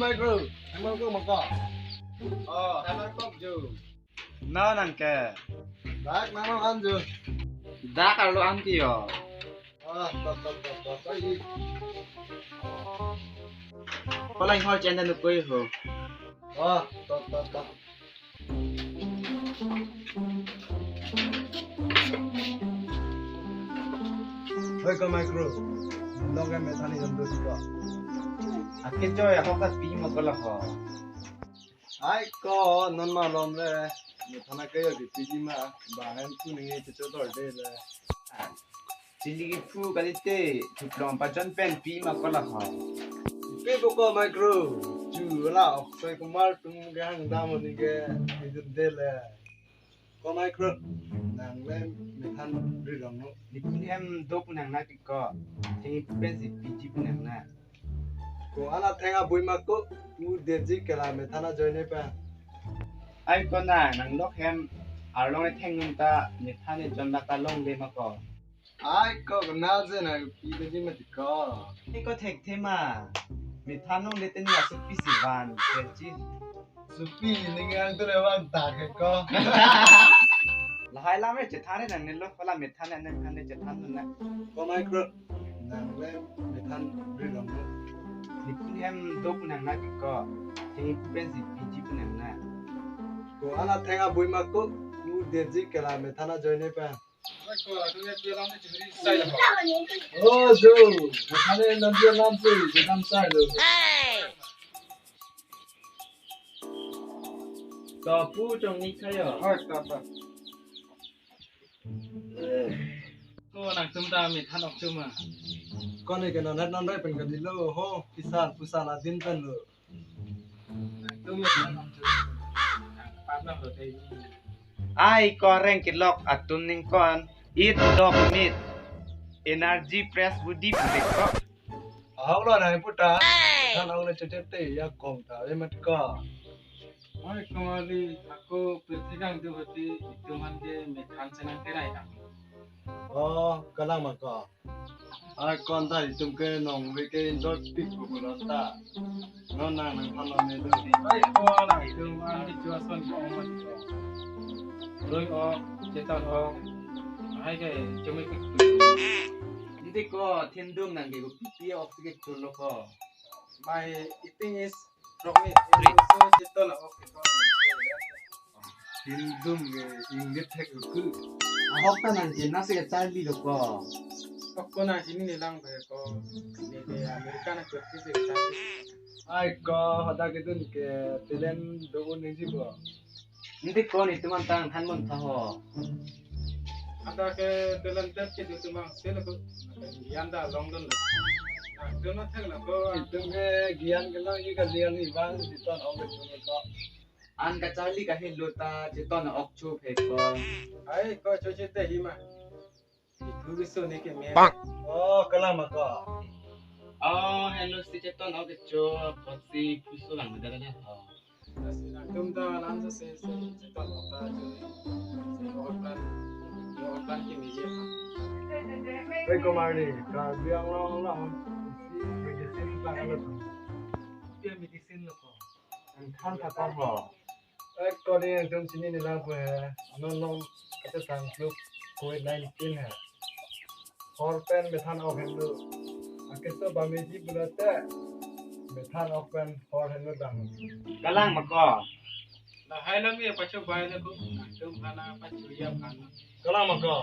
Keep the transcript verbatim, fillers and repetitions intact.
Micro, hemar kok ma ko? Oh, hemar kok jo. Na nang ke? Dak nang an jo. Dak arlo an ti yo. Ah, tot tot tot tot. Ai. Palang hol chen dan koi ho. Ah, tot tot tot. Hoi ko Micro. Lok em methani jom tu ko. Ake choi ahok ta pi ma ko la ho. Ai ko non malom le. Methana ke yo di pi ma. Ba hem tu ninge checho dor de le. Chini kephu kalite, thuplong pajon pen pi ma ko la ho. Pi bo ko Micro, chu la Akshay Kumar atum ke hang dam ni ke idun de le. Ko Micro, nang le methan ri long no. Nipun hem do pu nang na ti ko, thengpi pen si piji pu nang na. Ko an atheng abui ma ko, u deji ke la methan ajoine pen. Ai ko na, nang lok hem, arlong e theng nun ta, methan e jon lak ta longle ma ko. Ai ko na je na pi de ji ma ti ko. Ni ko thekthe ma. Methan longle te ni asopi si van, deji. Sopi ni ngang tu le van ta ke ko. Lahai lam re chethan re nang ne lok pala methan ne methan ne chethan nun na. Ko Micro. Nang le methan ri long no. Nipun hem do pu nang na ti ko. Thengpi pen si piji pu nang na. Ko an atheng abui ma ko, u deji ke la methan ajoine pen. Oh, jo, methane nang dia lam tu, dia lam sai lo. To pu chong ni kayo. Hoi, to, to. Ko nangtum ta methan ok chu ma. Ko ne ke non het non rai pen ka di lo ho, pisal, pusal adin pen lo. Ai ko areng kelok atum ning kon eat dog meat, energy fresh body pu de ko. Ahok lo nai puta. Kan ahok lo cecep te ya kong ta e mat ko. Oi ko mali ako pertigang tu hati itu man ke methan senang kerai kan. Oh, kalang ma ko. Ai kon ta itum ke nong ve ke enjoy pik ko ko ta. Non nang nang phan lo me do. Ai ko nang itum an di jua son ko ong ma ko. Roi o, chetan o. Ai ke chumi pik. Hindi ko thindum nang ke ko pipi oxygen chulo ko. My eating is Rohni, so chetan ok. Hindum ke inggit thek ku. Ahok ta nang china se charli do ko. Kok ko nang chini ni lang be ko. Ni de America na kut ki se charli. Ai ko, hoda ke dun ke talent do un ni ji bo. Hindi ko ni tuman tang han mon tha ho. Ada ke talent tet ke do tumang sel ko. Yan da long dun. Nah, dun na thek na ko. Itum ke gian ke long i ka gian ni bang di ton ong ke tum ko. An kacharli kahelo ta chetan ok chu phe ko. Ai ko cho chete hi ma. Itu ke so ni ke me. Oh, kalang ma ko. Oh, hello si chetan ok cho, kosi kuso lang da da ho. Lasi nangtum ta alam se se chetan ok ta cho. Se ok ta, ye ok ta ke ni je. Hoi ko mari, Karbi Anglong along si medicine lang lo. Ye medicine lo ko. An than tha ko ho. Ek ko ni nangtum chini ni lang ko he. Ano nom kata tang kluk covid nineteen he. Hor pen methan ok hem do. Akeso ba meji pulote methan ok pen hor hem do dang. Kalang ma ko. Lahai lam ye pacho bai le ko. Nangtum hana pacho ya hana. Kalang ma ko.